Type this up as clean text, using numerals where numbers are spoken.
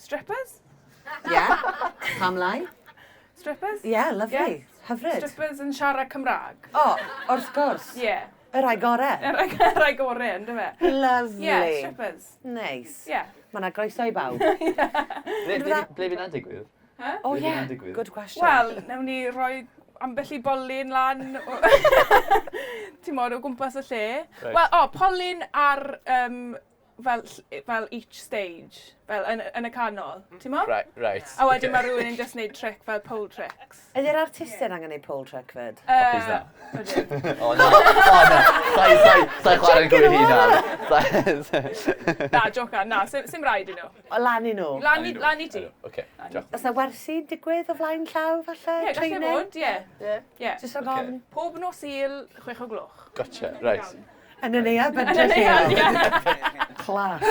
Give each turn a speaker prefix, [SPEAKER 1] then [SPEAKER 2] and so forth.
[SPEAKER 1] Strippers?
[SPEAKER 2] Yeah. Pam lai?
[SPEAKER 1] Strippers?
[SPEAKER 2] Yeah, lovely.
[SPEAKER 1] Yeah.
[SPEAKER 2] Hyfryd.
[SPEAKER 1] Strippers yn siarad Cymraeg.
[SPEAKER 2] O, wrth gwrs.
[SPEAKER 1] Ie. Yeah.
[SPEAKER 2] Y rhai gore.
[SPEAKER 1] Y rhai, y rhai gore, ynddo fe?
[SPEAKER 2] Lovely.
[SPEAKER 1] Yeah, strippers.
[SPEAKER 2] Nice.
[SPEAKER 1] Yeah.
[SPEAKER 2] Mae yna groeso i bawb.
[SPEAKER 3] Ble, ble, ble fydd hwnna'n digwydd?
[SPEAKER 1] Huh?
[SPEAKER 2] Oh
[SPEAKER 3] Ble fydd
[SPEAKER 2] yeah,
[SPEAKER 3] hwnna'n digwydd?
[SPEAKER 2] good question.
[SPEAKER 1] Wel, newn ni roi ambell i bolyn lan, ti'n modd, o gwmpas y lle.
[SPEAKER 3] Reit.
[SPEAKER 1] Wel, o, polyn ar, fel, fel each stage, fel yn y canol, ti'n modd?
[SPEAKER 3] Right.
[SPEAKER 1] A wedyn mae rhywun yn just neud trick fel pole tricks.
[SPEAKER 2] Ydy'r artistiaid angen neud pole trick fyd?
[SPEAKER 3] Please na.
[SPEAKER 1] Ydyn.
[SPEAKER 3] O na, o na. Sai chwarae'n gwybod hynna.
[SPEAKER 1] Na, joca, na, sim rhaid i nhw.
[SPEAKER 2] O, lan i nhw.
[SPEAKER 1] Lan i ti.
[SPEAKER 3] Oce, diolch.
[SPEAKER 2] Oes 'na wersi digwydd o flaen llaw, falle?
[SPEAKER 1] Ie, gallu
[SPEAKER 2] Training?
[SPEAKER 1] bod, ie. Ie.
[SPEAKER 2] Just rhag
[SPEAKER 3] Ocê.
[SPEAKER 2] ofn.
[SPEAKER 1] Pob nos Sul, 6 o gloch.
[SPEAKER 3] Gotcha, right.
[SPEAKER 2] Yn y neuadd
[SPEAKER 1] Yn y
[SPEAKER 2] bentre
[SPEAKER 1] neuadd,
[SPEAKER 2] lleol.
[SPEAKER 1] ie.
[SPEAKER 2] Class.